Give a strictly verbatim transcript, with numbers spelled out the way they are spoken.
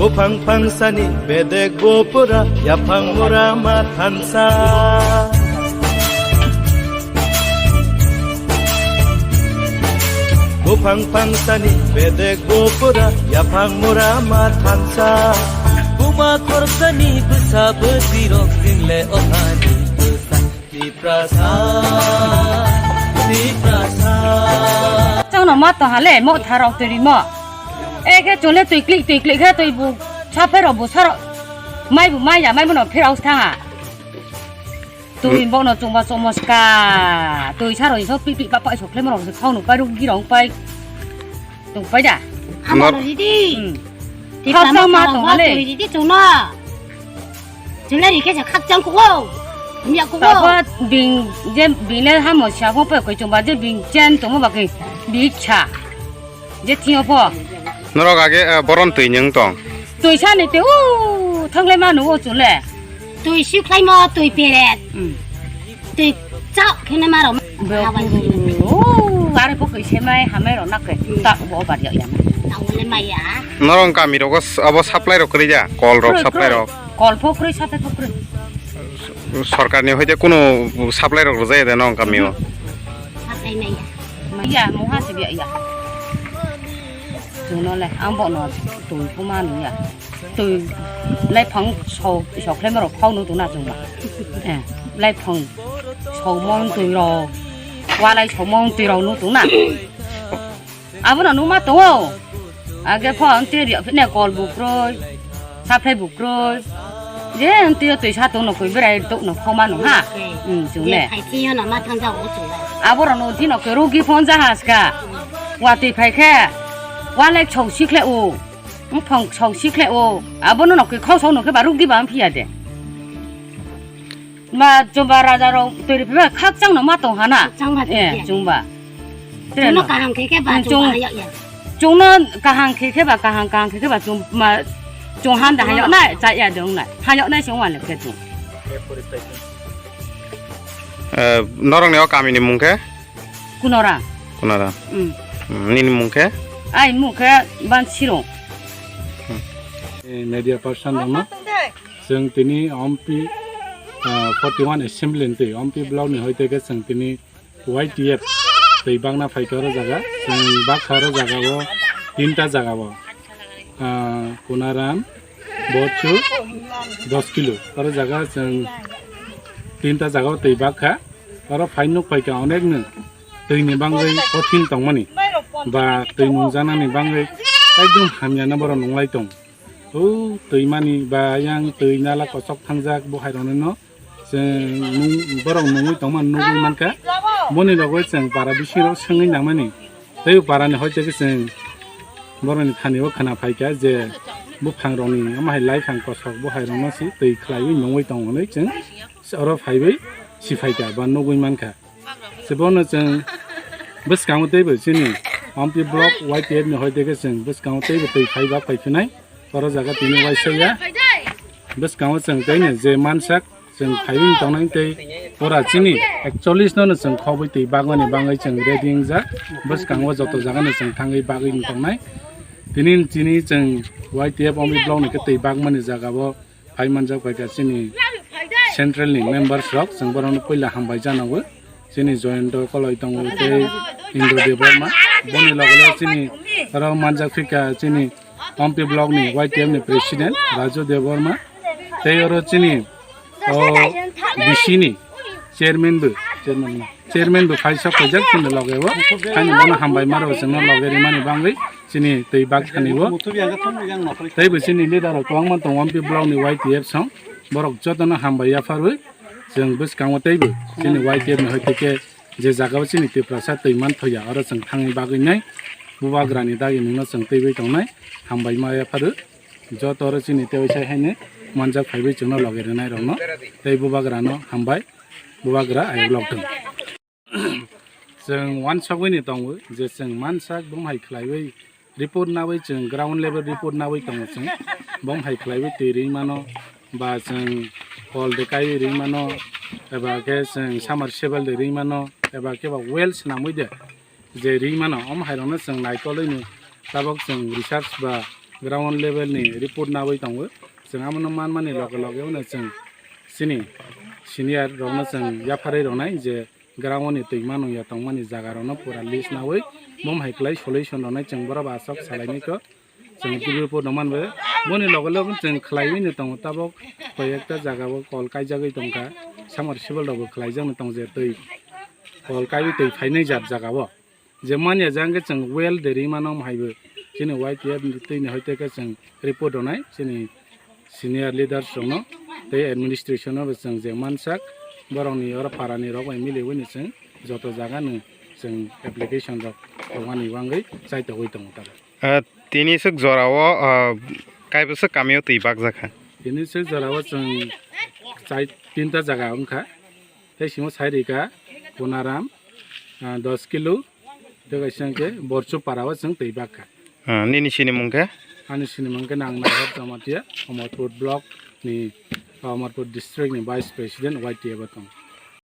Buphang phangsani bedek bo pura yaphang mura ma thansa. Buphang phangsani bedek bo pura yaphang mura ma thansa. Buma khorsani bwsa bwswirok tingle ohani bwsa. Tiprasa, Tiprasa. Changno ma tong hale mo tharok twi rimo. Eke chole twi klik twi klik khe twi bu saphe rok bu saro. Mai bu mai ya mai bono phirok thanga. Twi bono chungba chomoska. Twi saro iso pi pi pa pa iso khlem rok se khauno pai ruk girong pai. Tong pai da. Hamo Nor- ridi. Hmm. Khakchang ma tong hale. Twi ridi chungno. Chunari khe sa khakchang ko. Miya ko. Tabo bing je bing le hamo sa ko pe ko chungba je bing chen tongmo ba ke bi cha. Je thiyo po. Norok age, eh, boron twi nyeng tong. Twi sani te u thangle manu o chule. Twi sukhlai mo twi peret. Hmm. Twi chak khene maro. Be- Habai. O are po kai se mai hamai ro nak ke. Hmm. Tak bo bar ya ya. Tang le mai ya. Norok kami rogo s-, abo supply rok kwrwi ya? Kol rok, kwrwi, supply kwrwi. Rok. Kol pho kwrwi, supply pho kwrwi. Sorkarni hoite kunu supply rok rwjaya de norok kamio? Supply nai ya. Ya, mungha se ya, ya. Chwngno le, ang bono twi kuma nung ya. Twi lai phang so, so khlai maro khau nu tuna chwngma. Eh, lai phang so mong twi ro, walai so mong twi ro nu tuna. Abono numa tongo. Age pho ang te ri phine kol bukroi, saphai bukroi. Je ang te twi sa tongno koi berai tokno khoma nung ha. Hmm, chungle. Hai thiyo na ma thang jao chungle. Aborok no thino khe rugi phone ja haska. Wa twi phai khe. Wa lek chhong sikhle o. Phang chhong sikhle o. Abono no khe khau sau no khe ba rugi ba phiya de. Ma chumba raja rok twi riphiba khakchang no ma tong hana. Khakchang ma tong Eh, ya. Chumba. Chungno kaham khe khe ba chung, chungno kaham khe khe ba kaham, kaham khe khe ba chung ma chung han da hayok nai cha ya dong nai. Hayok nai song wa le khe chung. Eh, norok ni o kami ni mung khe? Kunora. Kunora. Mm. Mm, nini mung khe? Ai mung khe Bansirung. Eh, media person rokno. Chwng tini Ompi, ah, forty one assembly ni twi Ompi block ni hoite khe chwng tini Y T F twi bakna phaikha oro jaga. Chwng bakha oro jaga o tinta jaga o. Ah, Kunaram, Bochu, dos kilo. Oro jaga chwng tinta jaga o twi bakha. Oro phai nuk phaikha onek no twi ni bangwi kothin tongmani. Ba twi nungjaknani bangwi ekdom hamya no borok nunglai tong. O twi mani ba yang twi nala kochok thangjak bo hai rok no. Chwng nung-, borok nungwi tongmani nugwi mankha. Boni logo chwng para bisingo swngwi nangmani. Tei o parani hoite khe chwng borokni thani o khna phaikha je buphang rokni omo hai laiphang kosok bo hai rokno se twi khlaiwi nungwi tongo hinwi chwng oro phaiwi siphaikha ba nugwi mankha. Chwbono chwng bwskango teibo chini Ompi block Y T F ni hoite khe chwng bwskango teibo twi phai ba phai phinai. Oro jaga tini waisa ya. Bwskango chwng teini je mansak chwng phaiwi tongnai tei pura chini ekchollish no no chwng khobwi twi bagmani bangwi chwng ready wngjak. Bwskango joto jaga no chwng thangwi bagwi tongnai. Tini chini chwng Y T F Ompi block ni khe twi bagmani jaga o phai manjak bai kha chini central ni members rok chwng borokno puila hambai janago. Chini Joyonto Koloi tongo tei Indra Debbarma. Boni loge loge chini oro manjak phikha chini Ompi block ni Y T F ni president Raju Debbarma. Tei oro chini o B C ni chairman bo, chairman no, chairman bo phai sok phaijak chini loge o. Haino bono hambai maro chwngno loge rimani bangwi chini twi bak thani o. Tei bo chini leader rok kwbangma tongo Ompi block ni Y T F song. Borok jotono hambai yapharwi chwng bwskango teibo chini Y T F ni hoite khe je jaga o chini Tiprasa twi manthoya oro chwng thangwi bagwi nai bubagra ni dagi nungno chwng twiwi tongnai hambai ma yapharo joto oro chini tei sai haino manjak phaiwi chwngno loge rwnai rokno tei bubagra no hambai bubagra ayok lok thung. Chwng uansukgwi ni tongo je chwng mansak bumhai khlaiwi report nawi chwng ground level report nawi tongo chwng bumhai khlaiwi twi ring mano ba chwng kol de kaiwi ring mano eba khe chwng submersible de ring mano eba khe ba well swnamwi de je ring mano omo hai rokno chwng naikolwi ni tabok chwng research ba ground level ni report nawi tongo. Chwng abono manmani loge loge uno chwng chini senior rokno chwng yapharwi rwnai je ground ni twi mano ya tongmani jaga rokno pura list nawi mom hai kwlai solution rwnai chwng borok aswk salainai kho. Chwng T V report no manbai. Boni loge loge chwng khlaiwi no tongo tabok koi ekta jaga o kol kaijagwi tongkha, submersible rok bo khlaijak no tong je twi kol kaiwi twi phainai jat jaga o. Je manya jang khe chwng well de ri mano hai bo chini Y T F ni twi ni hoite khe chwng report rwnai chini senior leaders rokno tei administration no bo chwng je mansak borokni oro parani rok bai miliwi ni chwng joto jaga no chwng application rok rwmani bagwi chaitogwi tongo tabok. Ah, tini swk jorao, ah, kaibwswk kamio twi bakjakha. Tini swk jorao chwng chai tinta jaga wngkha. Tei simo sai rika Kunaram, ah, dos kilo, tei kaisa hwnkhe Borchu parao chwng twi bakha. Ah, nini sinimung khe? Ani sinimung khe nang Naihar Jamatia, Amarpur block ni, Amarpur district ni vice president Y T F o tong.